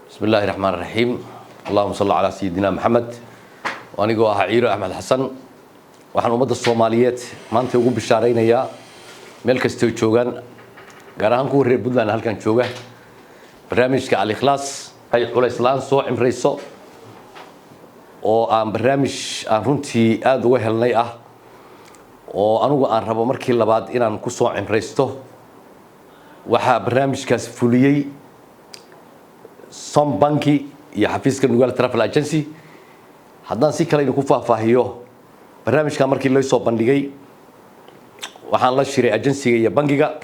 Bismi illaahi raxmaan raxiim. Allahuma salli calaa sayidina Maxamed. Anigoo ah Ciiro Axmed Xasan, waxaan ummadda Soomaaliyeed maanta ugu bishaaraynayaa meel kastay joogaan, gaar ahaan kuwa reer Puntland halkan jooga, barnaamijka Al-Ikhlaas ay culays la-aan soo cimrayso, oo aan barnaamij aan runtii aada uga helnay ah, oo anugu aan rabo markii labaad inaan ku soo cimraysto. Waxaa barnaamijkaas fuliyey Sombanki iyo xafiiska Nugaal Travel Agency. Haddaan si kale idinku faahfaahiyo, barnaamijkan markii loo soo bandhigay, waxaan la shiray agensiga iyo bangiga.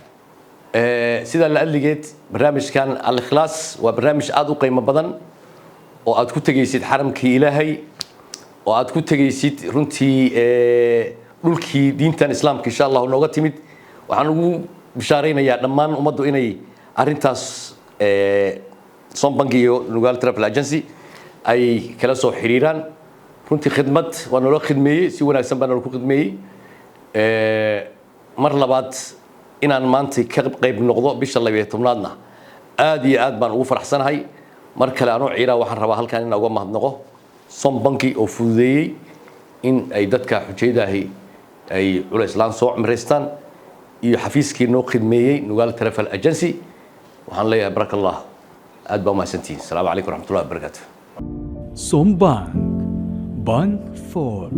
Sidaa la adligeed, barnaamijkan Al-Ikhlaas waa barnaamij aada u qiimo badan, oo aad ku tegaysid xaramkii Ilaahay, oo aad ku tegaysid runtii dhulkii diintan Islaamka insha Allahu nooga timid. Waxaan ugu bishaaraynayaa dhammaan ummaddu inay arrintaas Sombank iyo Nugaal Travel Agency ay kala soo xiriiraan. Runtii khidmad waa naloo khidmeeyey, si wanaagsan baa naloo ku khidmeeyey. Mar labaad inaan maanta ka qayb noqdo bisha 12aadna aad iyo aad baan ugu faraxsanahay. Mar kale anoo ciiraa, waxaan rabaa halkan inaan uga mahadnaqo Sombanki oo fududeeyey in ay dadka xujaydahi ay culays laan soo cumraystaan, iyo xafiiskii noo khidmeeyey, Nugaal Travel Agency. Waxaan leeyahay baraka Allah, aad baa umahadsantihiin. Asalaamu calaykum waraxmatullahi wabarakaatu. Sombank, Bank for